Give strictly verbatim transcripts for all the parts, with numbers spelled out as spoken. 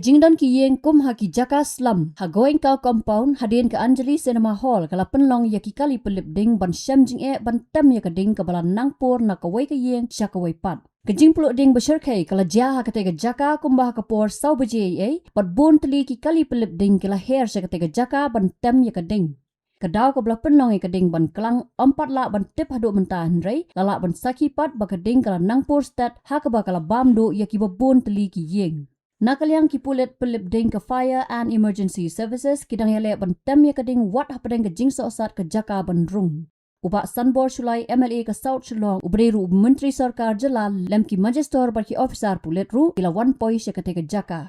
Jingdon ki ïing kum ha ki jaka slum ha Goenka Compound hadien ka Anjali Cinema Hall ka la pynlong ïa ki kali pynlip ding ban shem jingeh ban tem ïa ka ding kaba la nangpur na kawei ka ïing sha kawei pat. Ka jingpluh ding ba shyrkhei ka la jia ha katei ka jaka kumba ha ka por saw baje eiei, bad bun tylli ki kali pynlip ding ki la her sha katei ka jaka ban tem ïa ka ding. Ka daw kaba la pynlong ïa ka ding ban klang ym pat lah ban tip haduh mynta, hynrei la lah ban sakhi pat ba ka ding ka la nangpur stet ha kaba ka la bam duh ïa kiba bun tylli ki ïing. Na ka liang ki pulit pynlip ding ka Fire and Emergency Services ki dang ïaleh ban tem ïa ka ding wat hapdeng ka jingsohsat ka jaka ban rung. U Bah Sanbor Shullai, M L A ka South Shillong, uba dei ruh u Myntri Sorkar Jylla, lem ki Magistrate bad ki officer pulit ruh ki la wan poi sha katei ka jaka.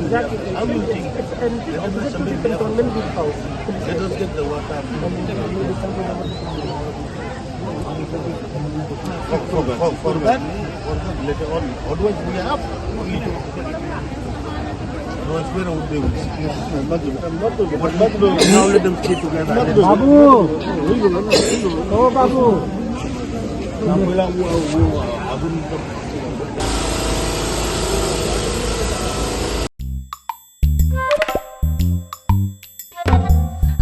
Exactly. How do you think? Let us get the water. For, for, for, for that, for that later on. Otherwise, we are up. Otherwise, where would they be? But now let them stay together. Babu! Oh, Babu!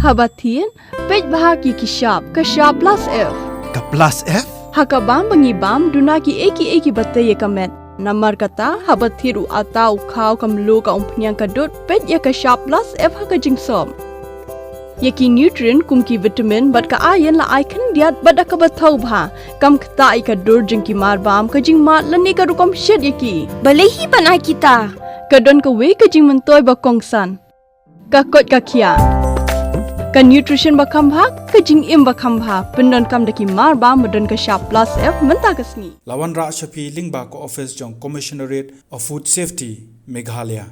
Haba thied, peit bha ïa ki shap, ka shap plus F. Ka plus F? Ha ka bam ba ngi bam, duna kiei kiei kiba tei ïa ka met. Namar kata, haba thied u atta, u khaw, ka mluh, ka umphniang, ka dud, peit ïa ka shap plus F ha ka jingsop. Ïa ki nutrient kum ki vitamin bad ka iron la ai khyndiat bad da kaba thaw bha. Kam ktah ïa ka dur jong ki mar bam, ka jingmad lane ka rukom shet ïa ki. Balei hi ban ai kita? Ka don kawei ka jingmyntoi ba kongsan. Ka koit ka khiah. Ka nutrition ba kham bha, ka jingim ba kham bha. Pyndonkam da ki mar bam ba don ka shap plus F mynta ka sngi. La wanrah sha phi lyngba ka office jong Commissionerate of Food Safety, Meghalaya.